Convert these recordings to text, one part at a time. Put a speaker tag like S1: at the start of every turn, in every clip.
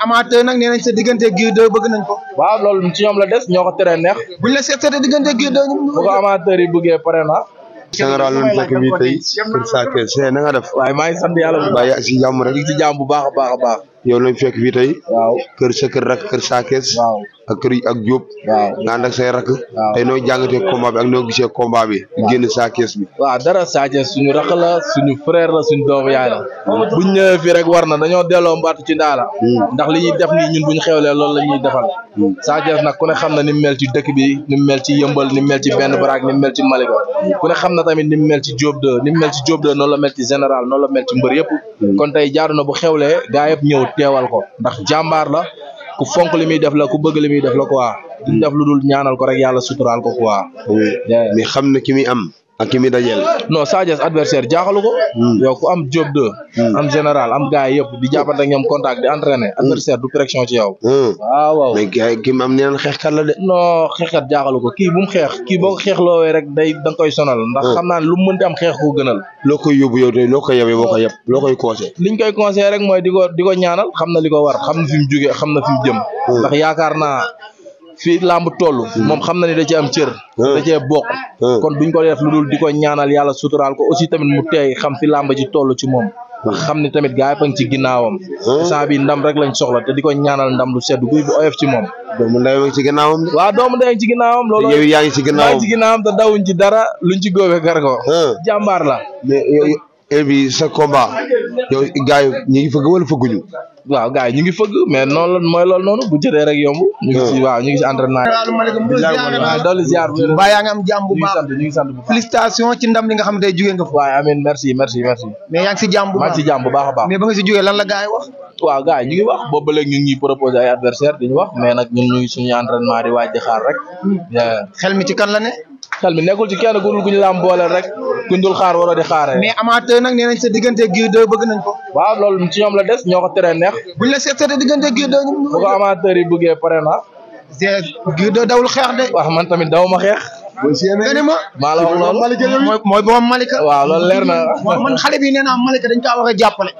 S1: amateur nag nee nañ sa diggante Gris 2 bëgg nañ ko.
S2: waaw loolu ci ñoom la des ñoo ko teree neex.
S1: buñ la seetee diggante Gris 2
S2: bu ko amateur yi bëggee pare na.
S3: général lañ fekk fii tey kër Sa Thiès na nga def.
S2: waaye maa ngi sant yàlla bu
S3: baax yaa si jàmm rek.
S2: ci jàmm bu baax a baax a baax.
S3: yow lañ fekk fii tey.
S2: waaw
S3: kër sa kër rak kër Sa Thiès.
S2: waaw
S3: ak kër ak Diop.
S2: waaw
S3: nga ànd ak say rak.
S2: waaw
S3: tey noo jàngatee combat bi ak noo gisee combat bi. génn Sa Thiès bi.
S2: waaw dara Sa Thiès suñu rak la suñu frère la suñu doomu yaay la. buñ ñëwee fii rek war na dañoo delloo mbaatu ci ndaala. ndax li ñuy def nii ñun buñ xewlee loolu la ñuy defal. Sa Thiès nag ku ne xam na ni mu mel ci dëkk bi ni mu mel ci yëmbal ni mu mel ci benn baraak ni mu mel ci Malika ku ne xam na tamit ni mu mel ci Diop 2 ni mu mel ci Diop 2 noonu la mel ci général noonu la mel ci mbër yëpp. kon tey jaaru na bu xewlee gaa yëpp ñëw teewal ko ndax jàmbaar la ku fonk li muy def la ku bëgg li muy def la quoi duñ def lu dul ñaanal ko rek yàlla suturaal ko quoi.
S3: mais xam na ki muy am ak ki muy dajeel.
S2: non Sa Thiès adversaire jaaxalu ko. yow ku am Diop 2. am général am gars yëpp di jàppante ak ñoom contact di entraîner adversaire du pression ci yow. waaw waaw
S3: mais gars yi ki mu am nee na xeexkat la de.
S2: non xeexkat jaaxalu ko kii bu mu xeex kii boo ko xeexloowee rek da nga koy sonal. ndax xam naa ne lu mu mënti am xeex ko gënal.
S3: loo koy yóbbu yow tey loo koy yebee boo ko yeb loo koy conseillé.
S2: liñ koy conseillé rek mooy di ko ñaanal xam na li ko war xam na fi mu jógee xam na fi mu jëm. ndax yaakaar naa fii làmb toll. moom xam na ni da cee am cër. da cee bokk. kon duñ ko def lu dul di ko ñaanal yàlla suturaal ko aussi tamit mu teey xam fi làmb ji toll ci moom. xam ni tamit gaa yi ci ginnaawam. saa bi ndam rek lañ soxla te di ko ñaanal ndam lu sedd guy bu oyof ci moom.
S3: doomu ndeyam ci ginnaawam de.
S2: waaw doomu ndeyam ci ginnaawam. loolu
S3: yow yaa ngi ci ginnaawam
S2: maa ngi ci ginnaawam te dawuñ ci dara luñ ci góobee gar ko. jàmbaar la.
S3: mais yow bi sa combat yow gars yi ñu ngi fëgg wala fëgguñu.
S2: waaw gars yi ñu ngi fëgg mais noonu la mooy loolu noonu bu jotee rek yomb. ñu ngi ci waaw ñu ngi ci entraînement yi. dolli ziar bu
S1: mbaa yaa ngi am jàmm bu baax
S2: ñu ngi sant bu baax.
S1: félicitation ci ndam li nga xam ne tey jugee nga fa.
S2: waaw amiin merci.
S1: mais yaa ngi si jàmm bu baax
S2: maa ngi si jàmm bu baax a baax.
S1: mais ba nga si jógee lan la gars yi wax.
S2: waaw gars yi ñu ngi wax boobu ba léegi ñu ngi proposé ay adversaire di ñu wax mais nag ñun ñu ngi suñu entraînement di waaj di xaar rek.
S1: xel mi ci kan la ne.
S2: xel mi nekkul ci kenn ku dul ku ñu laam boole rek ku dul xaar waroo di xaaree.
S1: mais amateur nag nee nañ sa diggante Gris 2 bëgg nañ ko.
S2: waaw loolu ci ñoom la des ñoo ko teree neex.
S1: buñ la seetee diggante Gris 2
S2: bu ko amateur yi bëggee pare na.
S1: Gris 2 dawul xeex de.
S2: waaw man tamit daw ma xeex.
S1: nga ne ma.
S2: maa la wax loolu
S1: mooy borom Malika.
S2: waaw loolu leer na.
S1: man xale bi nee naa Malika dañ kaa war a jàppale.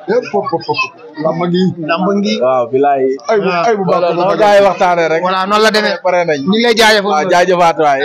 S1: lamba ngi.
S2: waaw bilaay.
S3: ay bu baax
S2: gaa yi waxtaanee rek.
S1: voilà noonu la demee
S2: pare nañ.
S1: ñu ngi lay jaajëfal.
S2: waaw jaajëfaat waay.